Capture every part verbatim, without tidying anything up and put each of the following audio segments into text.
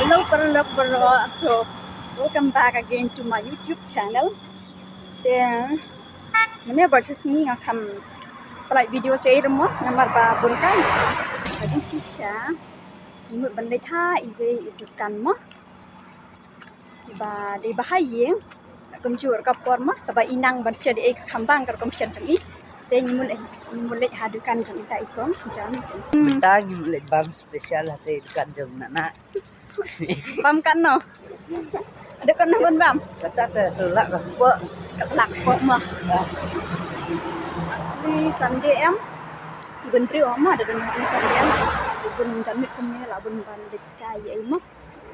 Hello paralok baroh, so welcome back again to my YouTube channel. Te mynne ba shi sngi nga kham pynlait video sha ïing mo, namar ba bun kan. Ba dang shisha ngi mut ban leit ha iwei i dukan mo. Ba dei ba ha ïing. Kumjuh ka por mo, sa ba i nang ban shet ei ka kham bang ka rukom shet jong i. Te ngi mut leit, ngi mut leit ha dukan jong ita i kong Jan. Mynta ngi mut leit bam special ha te dukan jong Nana. Bam katno? Dei katno ban bam? Kata te sa lah ka pok. Ka lah ka pok mo. Ni Sunday em. Bun briew mo, da don Sunday em. Bun Jan mit kumne la bun ban leit kai ei mo.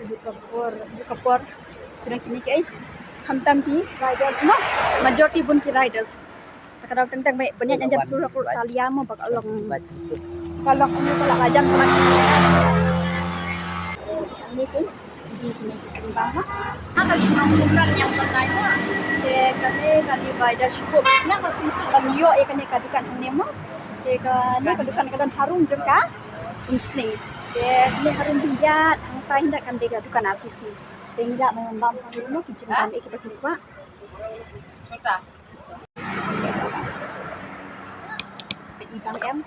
Ju ka por, ju ka por. Kine kine ki ei. Khamtam ki riders mo. Majority bun ki riders. Ta ka daw teng teng ba ban ïaid jan sur ha kur Salia mo ba ka long. Ba ka long ong ka la ka jan ka. Ni ki di kine ki jingbam ha. Ha ka shnong Umran ïa ka nai mo. Te kane kane ba da shukup. Na ka pynsuh ban ïoh ïa kane ka dukan hangne mo. Te kane ka dukan ka don harum jong ka. Insling. Te kane harum jingïat hangta ynda kan dei ka dukan R T C. Te ngi lah ban bam harum mo ki jingbam ïa ki ba ki kwah. Peit i bang em.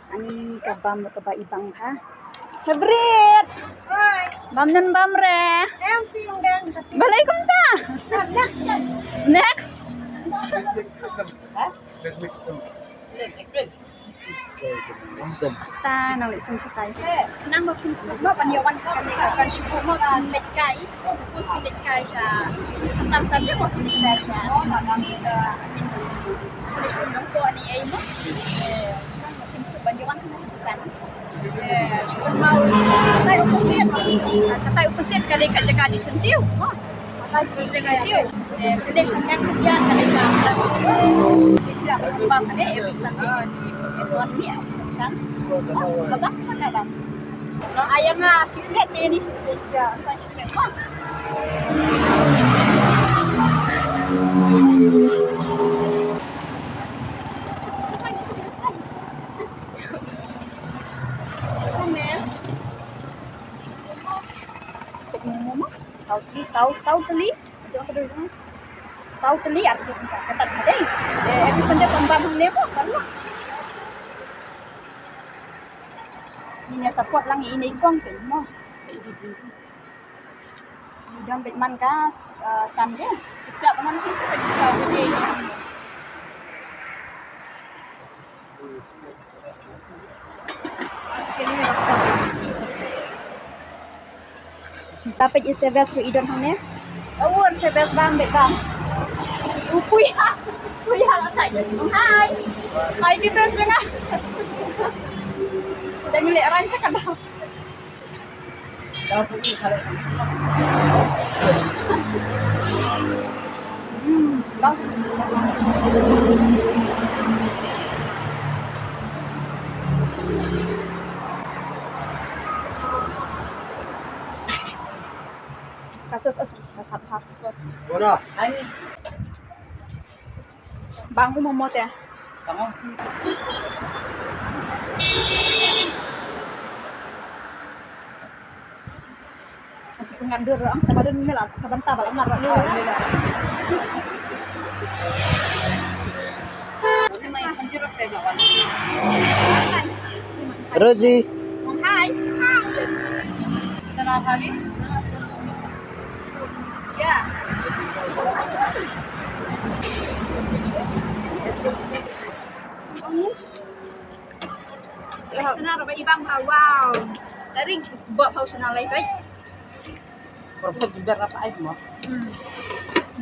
Ani ka bam ka ba i bang ha. Favorite. Bam nan bam re. Em si yung dang kasi. Balei kumta? Next. Next. Ha? Ta nang leh sum kitai. Nang ba phin suk mo ban ïa wan ka ne ka kan shu mo ban leit kai. Suppose phin leit kai sha. Tang sa mo phin leit kai sha. Shu leit shu nang ko ani ai mo. Nang ba phin suk ban ïa wan ka ne ka kan. Shu mau. Tai opposite. Sha tai opposite ka dei ka jaka di sentiw mo. Saw tylli, saw, saw tylli. Saw tylli ar tylli ka, ka tat ka dei. Eh, episode sambal hangne mo, kan mo. Ni ïa support lang ine i kong te mo. Ine i jing. Ni dang bit man ka, eh, Sunday. Kita ba man kita bagi Saturday. Tapi i service ruh i don hangne. Aur service bang dek bang. Upui ha. Upui ha la tai. Hai. Hai kita setengah. Dah ngelek ranca kan dah. Kasus as kasap ha. Bora. Bang u momo te. Bang u. Ngan dur ang ka badan ni la ka banta ba ngar. Rosie. Hai. Sana kami. Ya. Sana ro ba i bang ha, wow. Taring sebab hau sana lai bai. Perfect juga rasa ais mo. Hmm.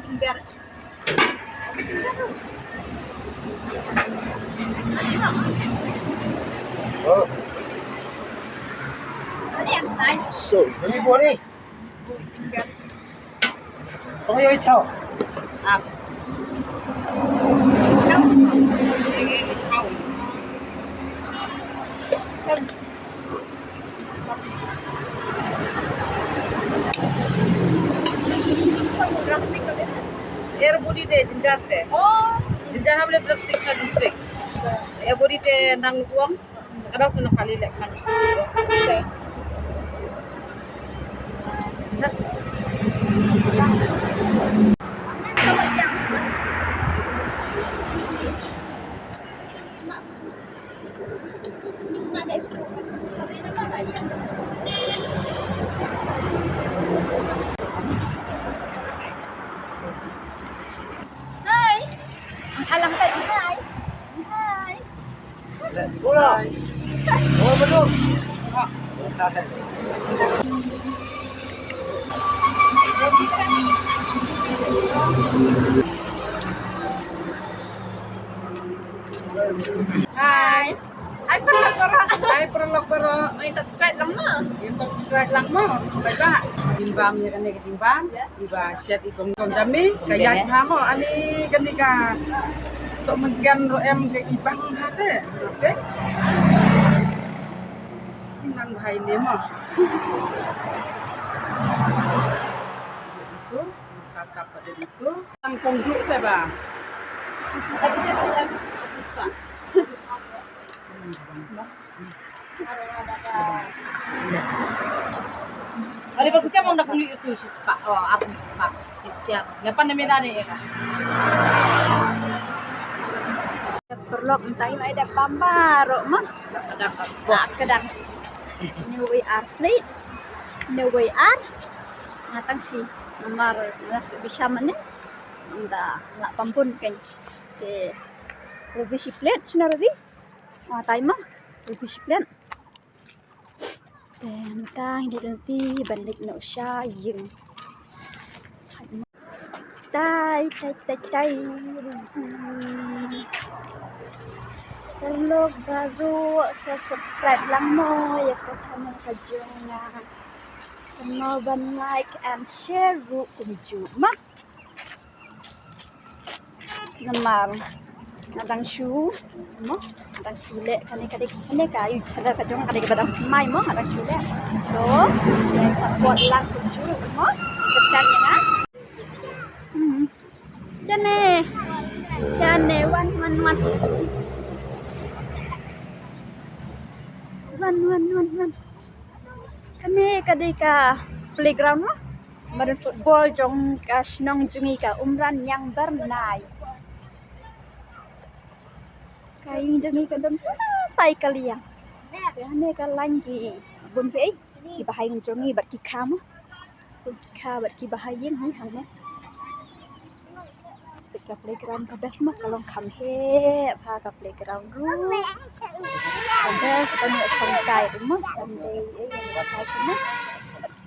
Juga. Oh. Ada yang style. So, ini boleh. Soyo i chao. Ah. Air body te, ginger te. Oh. Ginger hable drumstick na drumstick. Air body te nang buang. Kadang sana kali lek man. Hai. Alang tai hai. Hai. Bola. Bola betul. Hai. Hai paralok baroh. Hai paralok baroh. Ngi subscribe lang mo. Ngi subscribe lang mo. Bye bye. Jingbam ïa kane ka jingbam. Iba shet i kong kong jami ka ïaid ha mo ani kane ka so menggan ro em ka ibang ha te. Oke. Nang hai ne mo. Itu, tatap pada itu. Tang kong juk te ba. Kali ba kucing mau nak beli itu sispa. Oh, aku sispa. Kucing. Lapan demi nani ya kan. Paralok mynta ngi la dep bam baroh ma. Dak kedang. Ni wei ar plate. Ni wei ar. Nga tang shi. Namar nga bisham ne. Mynta la bam bun kan. Te. Rosie shi plate, shina Rosie. Nga tai ma. Rosie shi plate. Te mynta ngi dei lynti ban leit noh sha ïing. Tai, tai, tai, tai. Paralok baroh sa subscribe lang mo ïa ka channel ka jong nga. Kynmaw ban like and share ruh kumjuh ma. Namar nga dang shu mo, nga dang shu leh kane ka dei kane ka ïu channel ka jong nga ka dei kaba dang thymmai mo, nga dang shu leh. So support lang kumjuh mo. Kyrchan ïa nga. Hmm. Shane. Shane wan wan wan. Wan wan wan wan. Kane ka dei ka playground mo. Madan football jong ka shnong jong ngi ka Umran Ñiang Byrnai. Ka ïing jong ngi ka don shatai ka liang. Te hangne ka lain ki bun phi ei ki bahaïing jong ngi bad ki kha mo. Ki kha bad ki bahaïing hi hangne. Ka playground ka best mo, ka long kham heh bha ka playground ruh. Ka best ka ngi shong kai ruh mo, Sunday eh ngi shong kai ruh mo.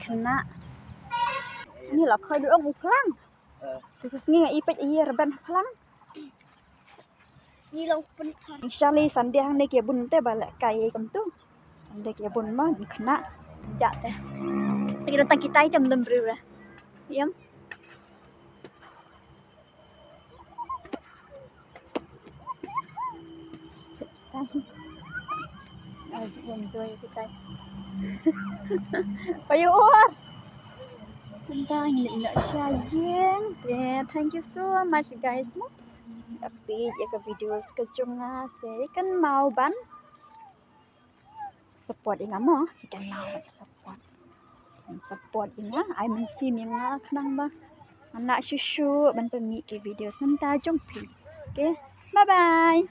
Khynnah. Ngi la khoi du ong u phlang. Sa ka sngi nga i peit i rben phlang. Ngi long pynthang. Shali Sunday hangne ki bun te ba la kai kumtu. Sunday ki bun ma khynnah. Ja te. Ki don tang kitai te ym don briew re. Ïam. Ai, enjoy kitai. Payu or. Tang ina sha ïing. Te thank you so much guys mo. Update ïa ka videos ka jong nga te kynmaw ban support ïa nga mo, phi kynmaw ban support. Ban support ïa nga, ai mynsiem ïa nga khnang ba ngan lah shuh shuh ban pynmih ki video sha ka bynta jong phi. Okay, bye bye.